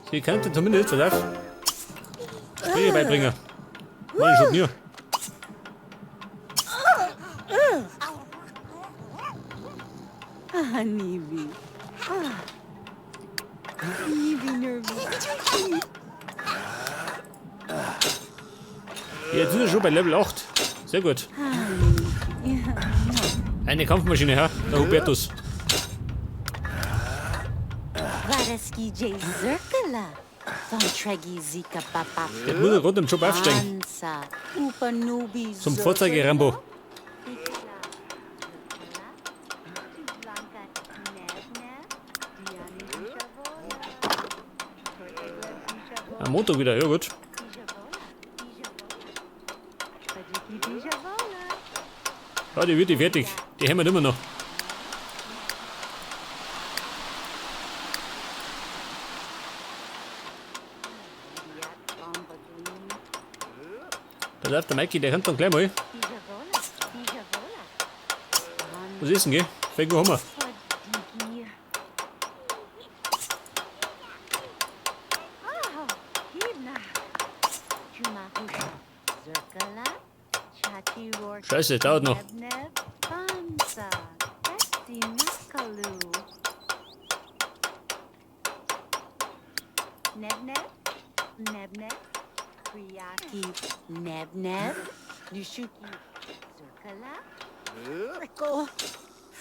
Sie könnte zumindest, oder? Sprüche beibringen. Mann, ich hab mir. Jetzt sind wir schon bei Level 8. Sehr gut. Eine Kampfmaschine, ja? Der Hubertus. Der muss ja gerade im Job aufsteigen. Zum Vorzeige-Rambo. Am Montag wieder, ja gut. Ja, die wird die fertig. Die haben wir immer noch. Da läuft der Mikey, der kommt dann gleich mal. Was ist denn, gell? Fängt haben wir. Scheiße, dauert noch.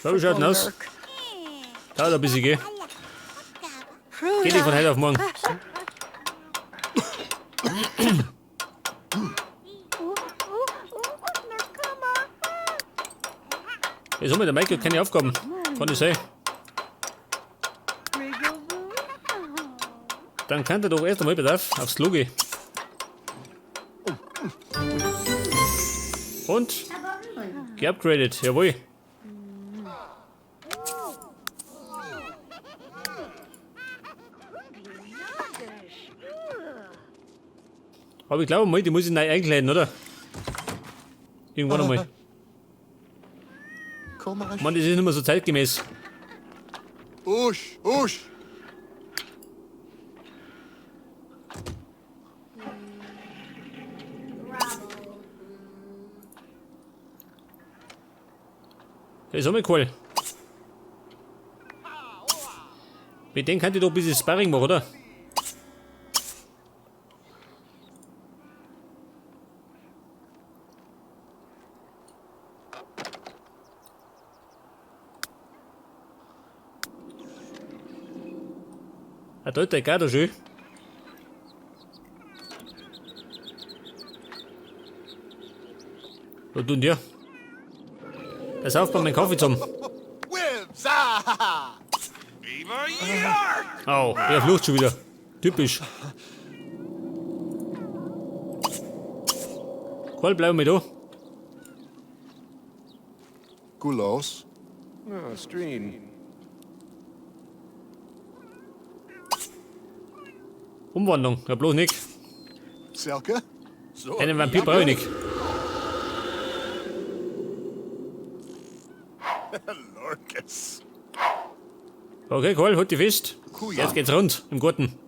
So, wie schaut denn aus? Dauert ein bisschen, gell? Geht nicht von heute auf morgen. Jetzt haben wir der Michael keine Aufgaben. Kann das sein? Dann kann er doch erst einmal Bedarf aufs Klo gehen. Und geupgradet, jawohl. Aber ich glaube mal, die muss ich neu einkleiden, oder? Irgendwann einmal. Mann, das ist nicht mehr so zeitgemäß. Usch, usch. Das ist auch mal cool. Mit dem kann ich doch ein bisschen Sparring machen, oder? Ah, da ist der gar schön. Was tun die? Pass auf bei meinem Kaffee zusammen. Au, er flucht schon wieder. Typisch. Karl, bleib mal da. Gulos. Oh, Streen. Umwandlung, ja bloß nicht. Selke? So. Einen Vampir brauche ich nicht. Lorcus. Okay, Karl, halt dich fest. Jetzt geht's rund im Garten.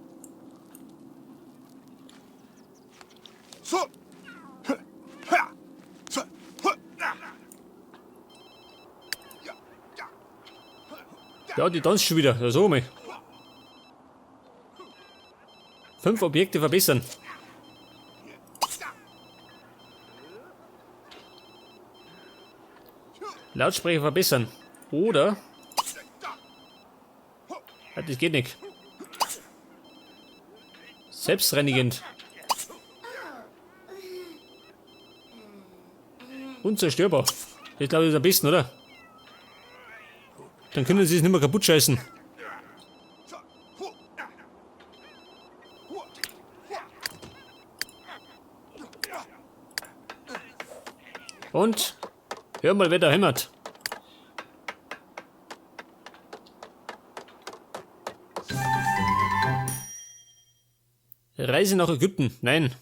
So. Ha. So. Ja. Ja. Ja, die tanzt schon wieder. Ja, so mal. 5 Objekte verbessern. Lautsprecher verbessern. Oder? Ah, das geht nicht. Selbstreinigend. Unzerstörbar. Das glaube ich ist am besten, oder? Dann können sie es nicht mehr kaputt scheißen. Und hör mal, wer da hämmert. Reise nach Ägypten. Nein.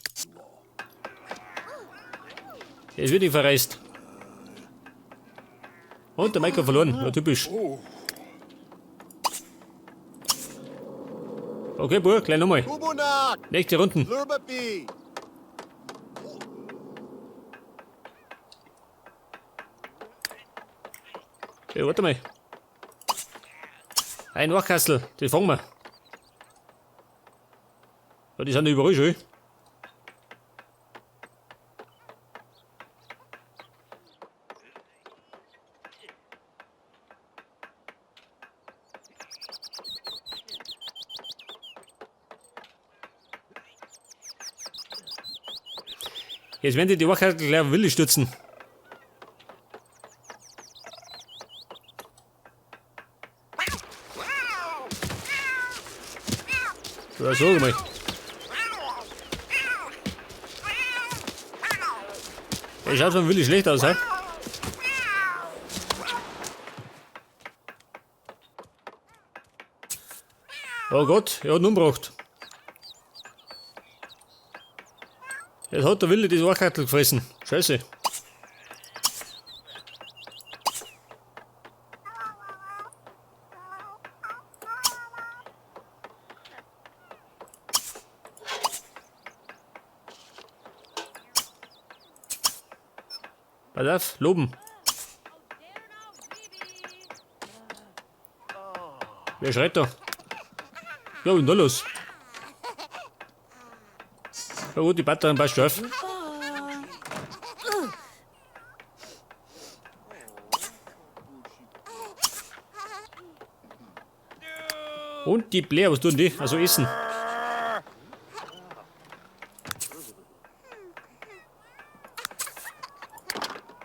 Es wird nicht verreist. Und der Michael verloren. Ja, typisch. Okay, Bub, gleich nochmal. Nächste Runden. Hey, warte mal. Ein Wachkastel, das fangen wir. Ja, die sind ja überall schon. Jetzt werden die Wachkastel gleich auf Willi stürzen. Ja, sag mal. Der schaut von Willi schlecht aus, hä? Oh Gott, er hat ihn umgebracht. Jetzt hat der Willi das Wachkattel gefressen. Scheiße. Pass auf, loben. Wer schreit da? Ja, was ist denn da los? Ja gut, die Batterien passt schon auf. Und die Blair, was tun die? Also essen.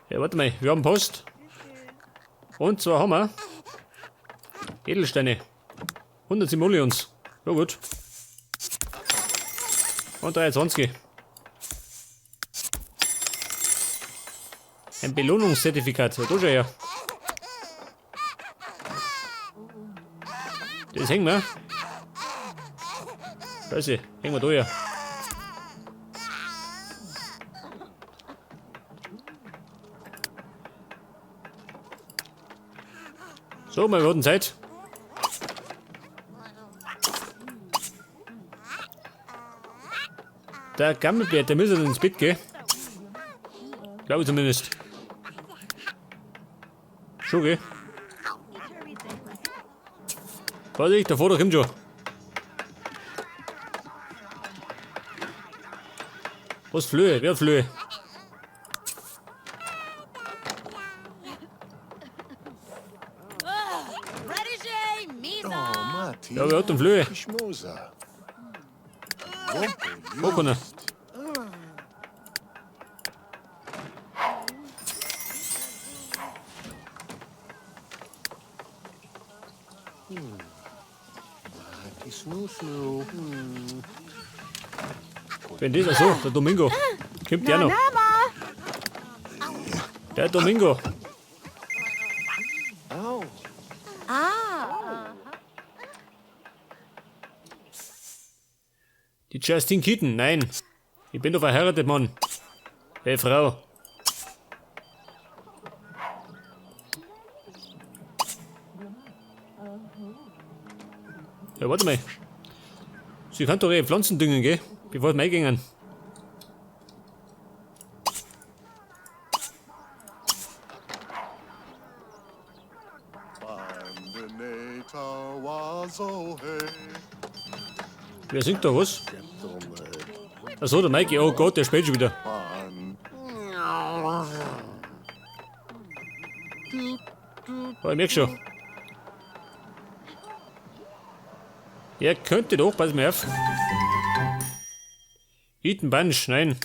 Ja, warte mal, wir haben Post. Und zwar haben wir Edelsteine. 100 Simoleons. Ja gut. Und 23. Ein Belohnungszertifikat. Ja, da schau her. Das hängen wir. Scheiße, hängen wir da her. So, wir hatten Zeit. Der Gammelbär, der müsste ins Bett gehen. Glaube ich zumindest. Schon, gell? Vorsicht, der Vater kommt schon. Was Flöhe? Wer hat Flöhe? Ja, wer hat denn Flöhe? Wo kann er? Wenn das, achso, der Domingo. Kommt der noch? Der Domingo. Die Justine Keaton, nein. Ich bin doch verheiratet, Mann. Hey, Frau. Ja, warte mal. Sie kann doch ihre Pflanzen düngen, gell? Bevor wir eingehen. Wer singt da was? Achso, der Mikey. Oh Gott, der spielt schon wieder. Oh, ich merk schon. Er könnte doch, pass mal auf. Eaten Bunch, nein.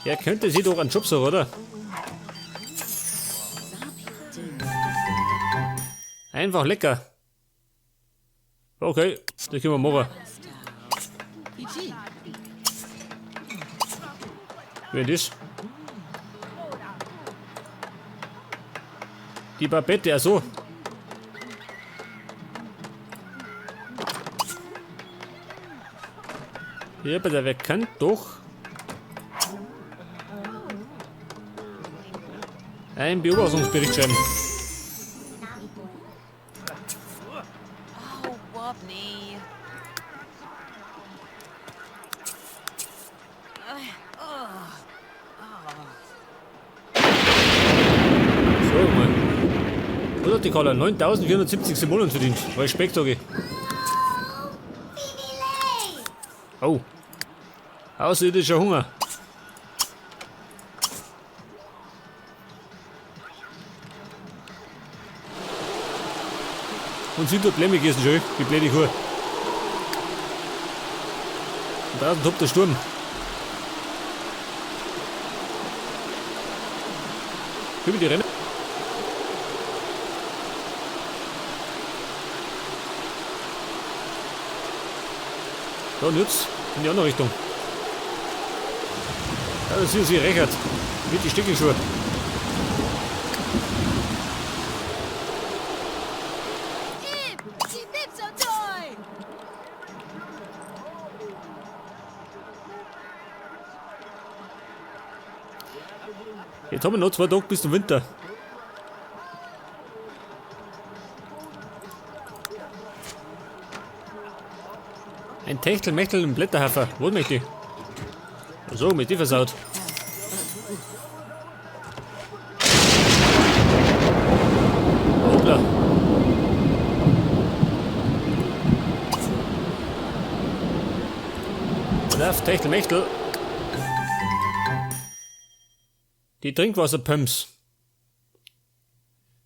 Er könnte sich doch einen Job suchen, oder? Einfach lecker. Okay, das können wir machen. Wer ist das? Die Babette, ach so. Ja, aber der wer kann doch einen Beobachtungsbericht schreiben. hat die Carla 9470 Simoleons verdient. Respekt, sag ich. Oh. Außerirdischer Hunger. Und sind dort Blemme gegessen schon, die blöde Kuh. Und draußen tobt der Sturm. Über die Rennen. So, und jetzt in die andere Richtung. Ja, das ist sie rechert. Mit die Stickelschuhe. Jetzt haben wir noch 2 Tage bis zum Winter. Ein Techtelmechtel im Blätterhafer. Wo möchte ich? So, mit die versaut. Hoppla. Darf Techtelmechtel. Die Trinkwasserpumps.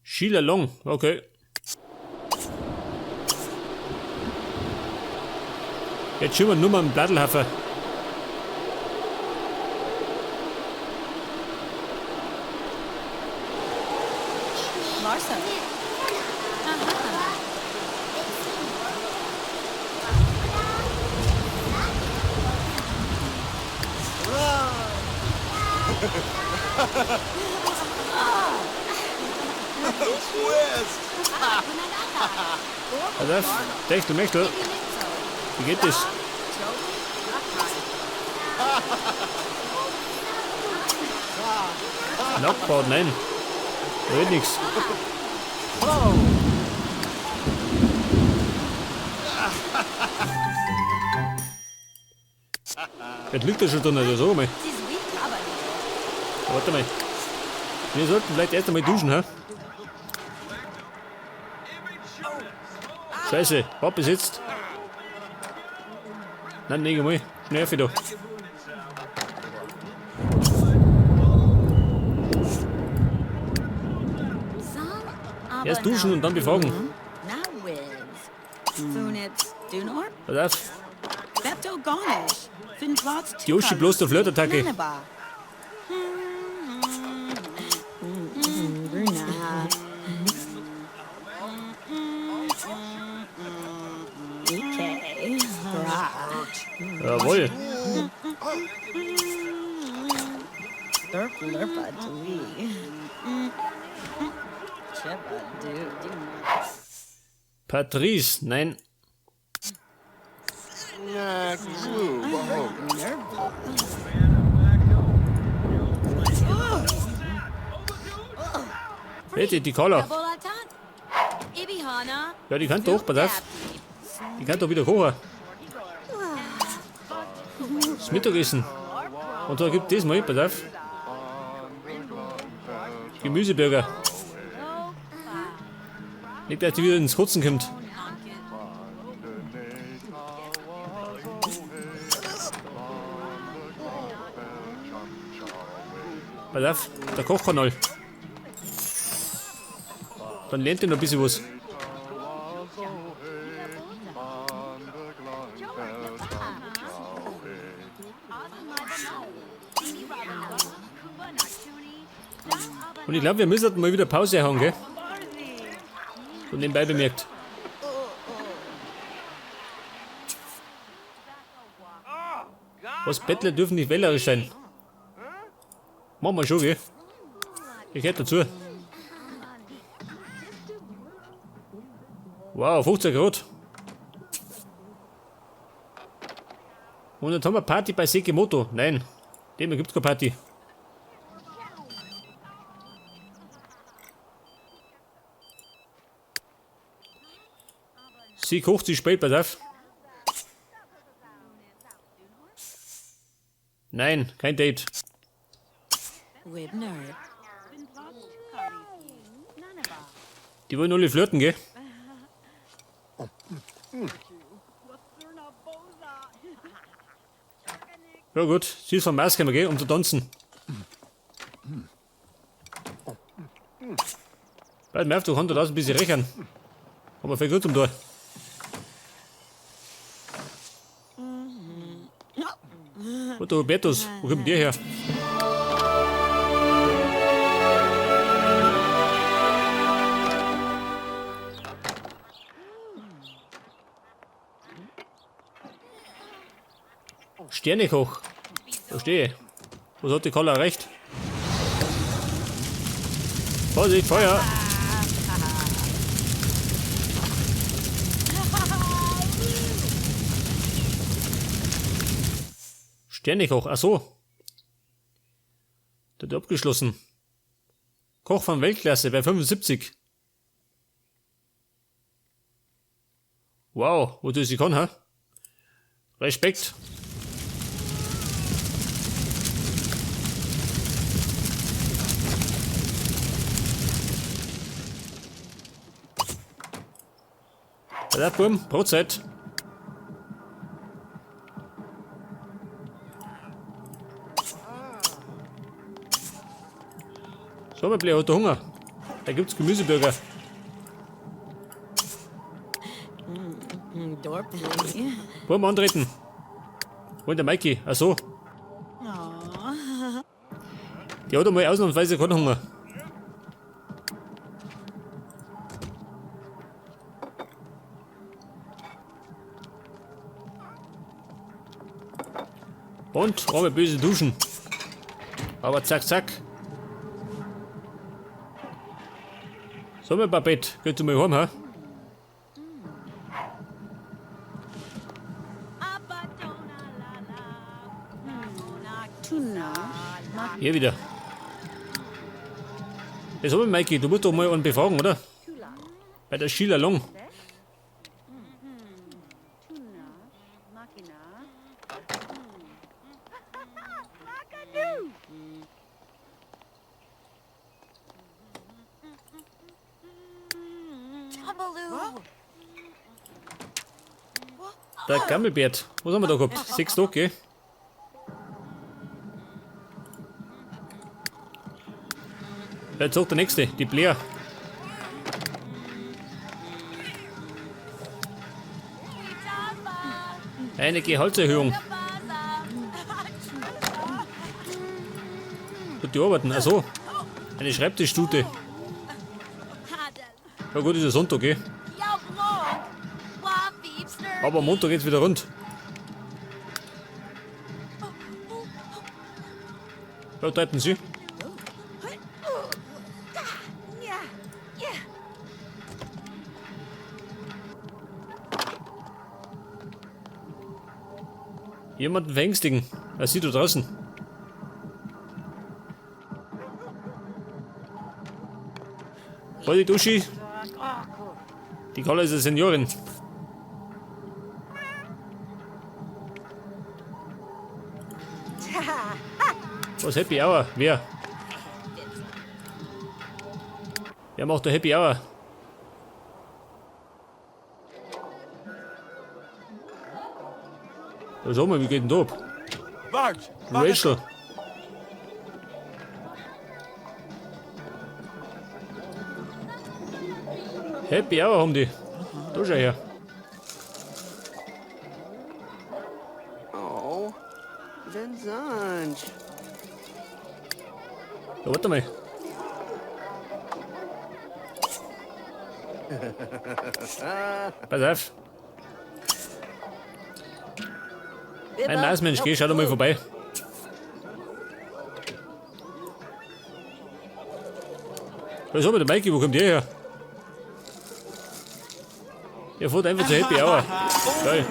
Sheila Long, okay. Jetzt schieben wir nur mal einen Blattelhafer. Marcel. Aha. Pass auf, Techtelmechtel. Wie geht das? Nacktbad, nein. Da wird nix. Jetzt liegt er schon drin, also sag mal. Warte mal. Wir sollten vielleicht erst einmal duschen, hä? Scheiße, was bis jetzt? Nein, nee, mal. Schnell auf da. Erst duschen und dann befragen. Pass auf. Die Uschi bloß der Flirtattacke. Jawohl. Patrice, nein. Bitte, die Carla. Ja, die kann doch, pass auf. Die kann doch wieder kochen. Das Mittagessen. Und da gibt es mal, pass auf. Gemüseburger. Nicht, dass die wieder ins Kotzen kommt. Pass auf, der Kochkanal. Dann lernt ihr noch ein bisschen was. Und ich glaub, wir müssen mal wieder Pause haben, gell? So nebenbei bemerkt. Was, Bettler dürfen nicht wählerisch sein. Machen wir schon, gell? Ich hätte dazu. Wow, 15 Grad. Und jetzt haben wir Party bei Sekimoto. Nein, dem gibt's keine Party. Sie kocht sich spät, pass auf. Nein, kein Date. Die wollen alle flirten, gell? Ja gut, sie ist vom Mars gekommen, gell, um zu tanzen. Bald mehr auf, du kannst da draußen ein bisschen rechnen. Aber viel gut zum Tor. Und der Hubertus, wo kommt der her? Sternekoch. Verstehe. Was hat die Koller recht? Vorsicht, Feuer! Sternekoch, ach so. Der hat abgeschlossen. Koch von Weltklasse bei 75. Wow, wo du sie kann, ha? Respekt. Ja, Burm, Brotzeit. So, mein Blair hat Hunger. Da gibt's Gemüseburger. Burm antreten. Wo ist der Mikey? Ach so. Die hat einmal ausnahmsweise keinen Hunger. Und arme böse duschen. Aber zack, zack. So, mein Babette, geht du mal heim, hä? Hier wieder. Jetzt hab ich, Mikey, du musst doch mal einen befragen, oder? Bei der Sheila Long. Der Gammelbert. Was haben wir da gehabt? 6 Tage, gell? Jetzt auch der nächste, die Blair. Eine Gehaltserhöhung. Und die arbeiten, ach so. Eine Schreibtischstute. Ja gut, ist ja Sonntag, gell? Aber am Montag geht's wieder rund. Ja, deuten Sie. Jemanden verängstigen. Er sieht da draußen. Vorsicht, Uschi. Die Carla ist eine Seniorin. Was Happy Hour? Wer? Wer macht da Happy Hour? Ja, schau mal, wie geht denn da ab? Rachel. Happy Hour haben die. Da schau her. Oh, Vinzange. Ja, warte mal. Pass auf. Ein Marsmensch, geh, schau doch mal vorbei. Da ist aber der Mikey, wo kommt der her? Der fährt einfach zur Happy Hour. Geil.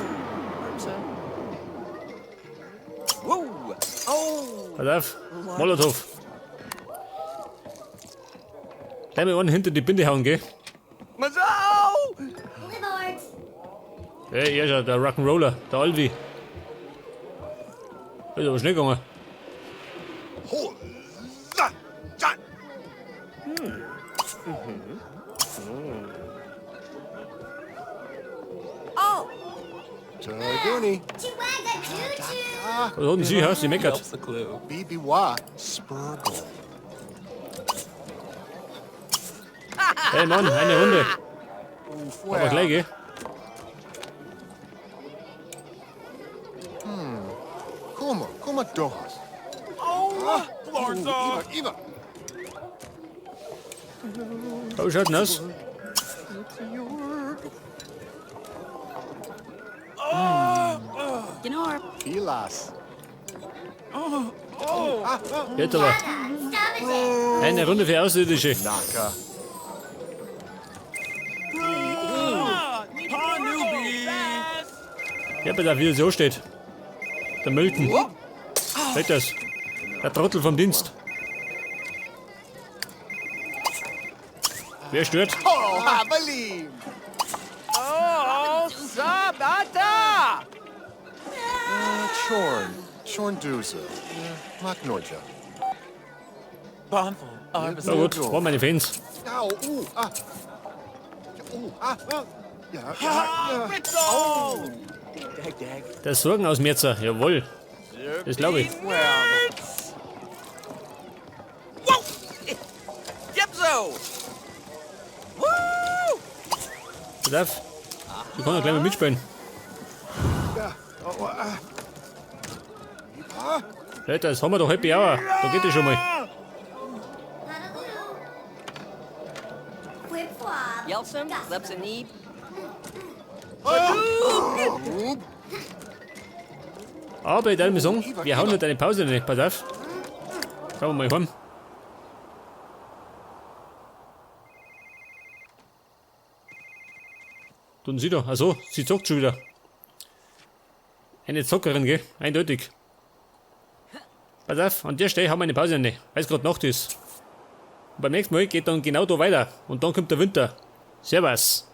Pass auf, Molotow. Gleich mal einen hinter die Binde hauen, gell? Hey, er ist ja der Rock'n'Roller, der Alvi. Ist aber schnell gegangen. Taguni. Was hat denn sie, hä? Sie meckert. Helps the clue. Bibiwa. Spurgle. Hey Mann, eine Runde. Aber gleich, gell? Kuma. Kuma dohas. Oh, Florza. Iva. Iva. Wie schaut denn aus? Gnor. Pilas. Jetzt aber. Eine Runde für Außerirdische. Naka. Ja, bei der wie er so steht. Der Milton. Seht das? Der Trottel vom Dienst. Wer stört? Oh, Havalim. Oh, Sabata! Chorn. Chorn Duza. Maknorja. Bonful. Na gut, waren meine Fans. Au, ah. Ah, ah. Ja, ja, ja. Ritzo. Dag dag. Der Sorgenausmerzer, jawohl. Das glaube ich. Whoa! Gibzo! Woo! Pass auf. Du kannst ja gleich mal mitspielen. Ja. Oh, ah. Leute, das haben wir doch Happy Hour. Da geht das schon mal. Yeltsin, Lepsinib. Aber ich darf mir sagen, wir hauen nicht eine Pause rein. Pass auf. Schauen wir mal heim. Tun sie da. Achso, sie zockt schon wieder. Eine Zockerin, gell? Eindeutig. Pass auf, an der Stelle haben wir eine Pause rein, weil es gerade Nacht ist. Und beim nächsten Mal geht dann genau da weiter. Und dann kommt der Winter. Servus.